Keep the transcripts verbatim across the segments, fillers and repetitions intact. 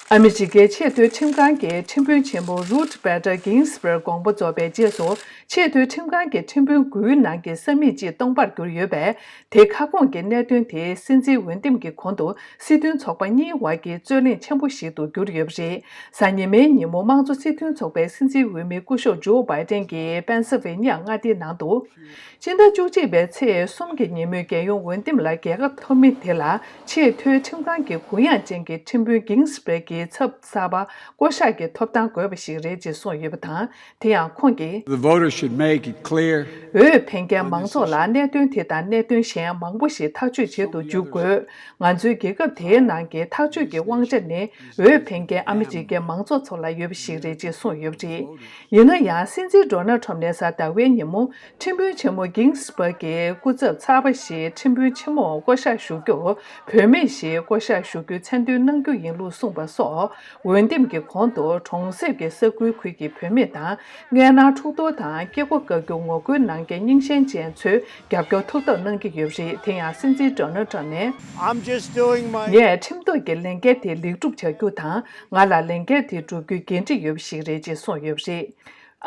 ཨ་མི་རི་ཀའི་ཆེས་མཐོའི་ཁྲིམས་ཁང་གི་ཁྲིམས་དཔོན་ཆེན་མོ་Ruth Bader Ginsburg་དགོངས་པ་རྫོགས་པའི་རྗེས་སུ། ཆེས་མཐོའི་ཁྲིམས་ཁང་གི་ཁྲིམས་དཔོན་དགུའི་ནང་གི་ས་མིག་གཅིག་སྟོང་པར་གྱུར་ཡོད་པས། དེ་ཁ་སྐོང་གི་གནད་དོན་དེ་སྲིད་འཛིན་འོས་འདེམས་ཀྱི་གོང་དུ་སྲིད་དོན་ཚོགས་པ་གཉིས་བར་གྱི་རྩོད་གླེང་ཆེན་པོ་ཞིག་ཏུ་གྱུར་ཡོད་པ་རེད། གཟའ་ཉི་མའི་ཉིན་མོ་དམངས་གཙོ་སྲིད་དོན་ཚོགས་པའི་སྲིད་འཛིན་འོས་མི་སྐུ་ཞབས་Joe Biden་གྱིས་Pennsylvania་མངའ་སྡེའི་ནང་དུ། སྤྱི་ཟླ་བཅུ་གཅིག་པའི་ཚེས་གསུམ་གྱི་ཉིན་མོའི་རྒྱལ་ཡོངས་འོས་འདེམས་ལ་རྒྱལ་ཁ་ཐོབ་མི་དེ་ལ་ཆེས་མཐོའི་ཁྲིམས་ཁང་གི་གུ་ཡངས་ཅན་གྱི་ཁྲིམས་དཔོན་Ginsburg་གྱི་ཚབ་གསར་པ་བསྐོ་གཞག་གི་ཐོབ་ཐང་དགོས་པ་ཞིག་རེད་ཅེས་གསུངས་ཡོད་པ་དང་། དེ་ཡང་ཁོང་གིས། The voters should make it clear འོས་འཕེན་མཁན་མང་ཚོགས་ལ་གནད་དོན་དེ་དང་གནད་དོན་གཞན་མང་པོ་ཞིག་ཐག་གཅོད་བྱེད་དུ་འཇུག་དགོས། ང་ཚོའི་རྒྱལ་ཁབ་དེའི་ནང་གི་ཐག་གཅོད་ཀྱི་དབང་ཆ་ནི་འོས་འཕེན་མཁན་ཨ་མི་རི་ཀའི་མང་ཚོགས་ཚོ་ལ་ཡོད་པ་ཞིག་རེད་ཅེས་གསུངས་ཡོད་པ་རེད། ཡིན་ན་ཡང་། སྲིད་འཛིན་Donald Trump་ནས་གཟའ་ཟླ་བའི་ཉིན་མོ། ཁྲིམས་དཔོན་ཆེན་མོ་Ginsburg་གྱི་སྐུ་ཚབ་ཚབ་པ་ཞིག་ཁྲིམས་དཔོན་ཆེན་མོར་བསྐོ་གཞག་ཞུ་རྒྱུར། བུད་མེད་ཞིག་བསྐོ་གཞག་ཞུ་རྒྱུའི་མཚན་འདོན་གནང་རྒྱུ་ཡིན་ལུགས་གསུངས་པ་སོགས། འོས་འདེམས་ཀྱི་གོང་དུ་གྲོང་གསེབ་ཀྱི་ས་ཁུལ་ཁུལ་གྱི་བུད་མེད་དང་། མངལ་ནང་འཁྲུག་གཏོར་དང་སྐྱེ་སྒོ་བཀག་རྒྱུ་ངོ་རྒོལ་གནང་མཁན་རྙིང་ཞེན་ཅན་ཚོས་རྒྱབ་སྐྱོར་ཐོབ་ཐབས་གནང་གི་ཡོད་པ་རེད། དེ་ཡང་སྲིད་འཛིན་Donald Trump་ནས། I'm just doing my ངས་ཁྲིམས་ཐོག་གི་ལས་འགན་དེ་ལེགས་གྲུབ་བྱ་རྒྱུ་དང་། ང་ལ་ལས་འགན་དེ་བསྒྲུབ་རྒྱུའི་འགན་འཁྲི་ཡོད་པ་ཞིག་རེད་ཅེས་གསུངས་ཡོད་པ་རེད།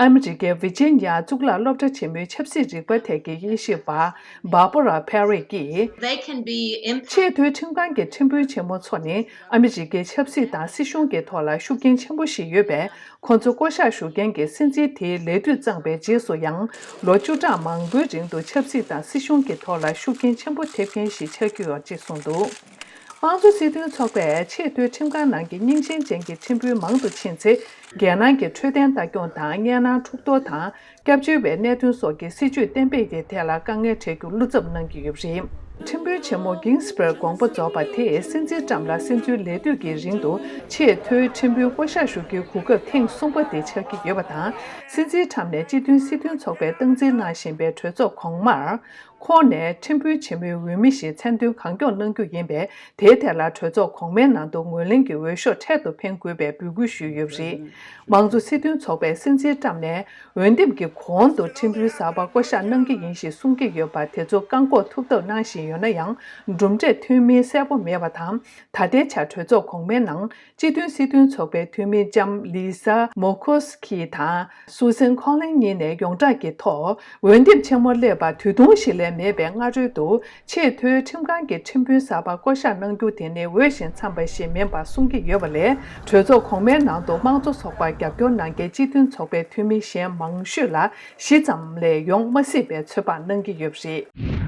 ཨ་མི་རི་ཀའི་ཝི་ཇི་ནི་ཡ་གཙུག་ལག་སློབ་གྲྭ་ཆེན་མོའི་ཆབ་སྲིད་རིག་པ་ཐད་ཀྱི་དབྱེ་ཞིབ་པ་Barbara Perry་གྱིས། They can be imp- ཆེས་མཐོའི་ཁྲིམས་ཁང་གི་ཁྲིམས་དཔོན་ཆེན་མོ་ཚོ་ནི་ཨ་མི་རི་ཀའི་ཆབ་སྲིད་དང་སྲིད་གཞུང་གི་ཐོག་ལ་ཤུགས་རྐྱེན་ཆེན་པོ་ཞིག་ཡོད་པས། ཁོ་ཚོ་བསྐོ་གཞག་ཞུ་མཁན་གྱི་སྲིད་འཛིན་དེའི་ལས་དུས་གཙང་པའི་རྗེས་སུ་ཡང་། ལོ་བཅུ་ཕྲག་མང་པོའི་རིང་དུ་ཆབ་སྲིད་དང་སྲིད་གཞུང་གི་ཐོག་ལ་ཤུགས་རྐྱེན་ཆེན་པོ་ཐེབས་མཁན་ཞིག་ཆགས་ཀྱི་ཡོད་ཅེས་གསུངས་འདུག་དམངས་གཙོ་སྲིད་དོན་ཚོགས་པས་ཆེས་མཐོའི་ཁྲིམས་ཁང་ནང་གི་རྙིང་ཞེན་ཅན་གྱི་ཁྲིམས་དཔོན་མང་དུ་ཕྱིན་ཚེ། རྒྱལ་ནང་གི་འཕྲོད་བསྟེན་ལྟ་སྐྱོང་དང་། མངལ་ནང་འཁྲུག་གཏོར་དང་། སྐྱབས་བཅོལ་བའི་གནད་དོན་སོགས་ཀྱི་སྲིད་བྱུས་གཏན་འབེབས་ཀྱི་ཐད་ལ་དཀའ་ངལ་འཕྲད་རྒྱུར་བློ་འཚབ་གནང་གི་ཡོད་པ་རེད། ཁྲིམས་དཔོན་ཆེན་མོ་Ginsburg་དགོངས་པ་རྫོགས་པ་དེས་སྲིད་འཛིན་ཊམ་ལ་སྲིད་འཛིན་ལས་དུས་ཀྱི་རིང་དུ་ཆེས་མཐོའི་ཁྲིམས་དཔོན་བསྐོ་གཞག་ཞུ་རྒྱུའི་གོ་སྐབས་ཐེངས་གསུམ་པ་དེ་ཆགས་ཀྱི་ཡོད་པ་དང་། སྲིད་འཛིན་ཊམ་ནས་སྤྱི་མཐུན་སྲིད་དོན་ཚོགས་པས་སྟངས་འཛིན་གནང་བཞིན་པའི་གྲོས་ཚོགས་གོང་མར། ཁོང་ནས་ཁྲིམས་དཔོན་ཆེན་མོའི་འོས་མི་ཞིག་མཚན་འདོན་གང་མགྱོགས་གནང་རྒྱུ་ཡིན་པས། དེའི་ཐད་ལ་གྲོས་ཚོགས་གོང་མའི་ནང་དུ་ངོས་ལེན་གྱི་འོས་ཤོག་འཕྲལ་དུ་འཕེན་དགོས་པའི་འབོད་སྐུལ་ཞུས་ཡོད་པ་རེད། དམངས་གཙོ་སྲིད་དོན་ཚོགས་པས་སྲིད་འཛིན་ཊམ་ནས་འོས་འདེམས་ཀྱི་གོང་དུ་ཁྲིམས་དཔོན་གསར་པ་བསྐོ་གཞག་གནང་གི་ཡིན་ཞེས་གསུང་གི་ཡོད་པ་དེ་ཚོ་བཀག་འགོག་ཐུབ་ཐབས་གནང་བཞིན་ཡོད་ན་ཡང་། གྲུབ་འབྲས་ཐོན་མིན་གསལ་པོ་མེད་པ་དང་། ད་ལྟའི་ཆར་གྲོས་ཚོགས་གོང་མའི་ནང་སྤྱི་མཐུན་སྲིད་དོན་ཚོགས་པའི་འཐུས་མི་ལྕམ་Lisa Murkowski་དང་Susan Collins་གཉིས་ནས་ཡོངས་གྲགས་ཀྱི་ཐོག་འོས་འདེམས་ཆེན་མོ་སླེབས་པར་དུས་ཐུང་ཞིག་ལས་མེད་པའི་སྔ་རོལ་དུ། ཆེས་མཐོའི་ཁྲིམས་ཁང་གི་ཁྲིམས་དཔོན་གསར་པ་བསྐོ་གཞག་གནང་རྒྱུ་དེ་ནི་འོས་ཤིང་འཚམས་པ་ཞིག་མིན་པར་གསུང་གི་ཡོད་པ་ལས། གྲོས་ཚོགས་གོང་མའི་ནང་དུ་དམངས་གཙོ་ཚོགས་པར་རྒྱབ་སྐྱོར་གནང་མཁན་སྤྱི་མཐུན་ཚོགས་པའི་འཐུས་མི་གཞན་མང་ཤོས་ལ་གཞི་ཙམ་ལས་ཡོང་མ་སྲིད་པའི་ཚོད་དཔག་གནང་གི་ཡོད་པ་རེད།